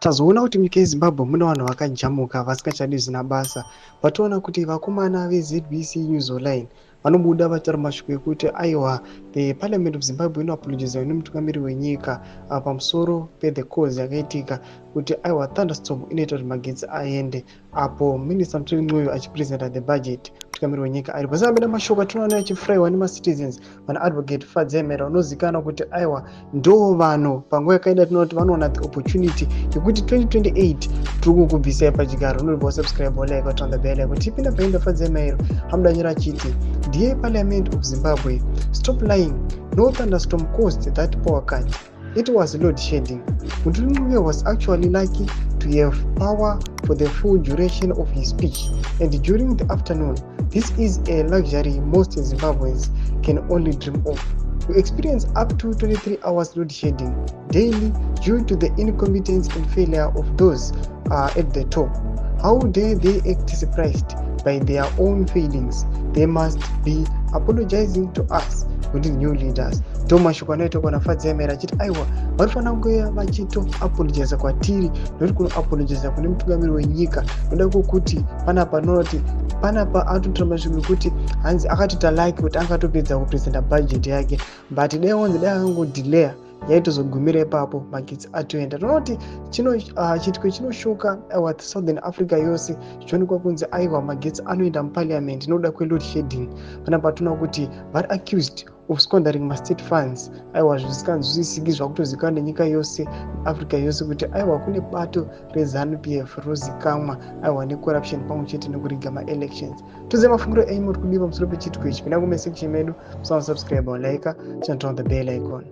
Tazoona kuti munyika yeZimbabwe mune vanhu vakajamuka vasingachadi zvisina basa. Vatoona kuti vakomana veZBC News Online vanobuda vataura mashoko ekuti aiwa, the Parliament of Zimbabwe inoapologiza nemutungamiri wenyika pamusoro pethe cause yakaitika kuti aiwa, thunderstorm inoita kuti magetsi aende apo Minister Mthuli Ncube achipresenta the budget, mutungamiri wenyika ari pasina. Mashoko atinoona achifurayiwa nemacitizens, vana Advocate Fadzayi Mahere vanozikanwa kuti aiwa, ndo vanhu panguva yakaenda tinoti vanoona the opportunity yekuti 2028 tiri kukubvisai pachigaro. Unobva wasubscribe, like, turn the bell icon. Tipinda paenda Fadzayi Mahere amudanyira achiti, "Dear Parliament of Zimbabwe, stop lying. No thunderstorm caused that power cut. It was load shedding. Mthuli Ncube was actually lucky to have power for the full duration of his speech and during the afternoon. This is a luxury most Zimbabweans can only dream of. We experience up to 23 hours load shedding daily due to the incompetence and failure of those at the top. How dare they act surprised by their own failings? They must be apologizing to us kuti new leaders." Ndo mashoko anoitwa kuna Fadzayi Mahere achiti aiwa, vanofanira kunge vachitoapologiza kwatiri, nokuti kunoapologiza kune mutungamiri wenyika noda kwokuti panapa noti panapa atotora mashoko ekuti hanzi akatoita like kuti angatopedza kupresenta budget yake, but dai wanzi dai akangodelaya, yaitozogumira ipapo, magetsi atoenda. Toona kuti chino chiitiko chinoshocka aiwa Southern Africa yose, zvichionekwa kunzi aiwa, magetsi anoenda muparliament nokuda kweload shedding. Panapa toona kuti vari accused of squandering mastate funds. Aiwa, zvisinganzwisisiki, zvakutozivikanwa nenyika yose, Africa yose, kuti aiwa, kune bato reZANU PF rozikamwa aiwa necorruption pamwe chete nekuriga maelections. Toziva mafungiro enyu, muri kudii pamusoro pechiitiko ichi? Pinda kucomment section medu, musasubscribe, like, turn on the bell icon.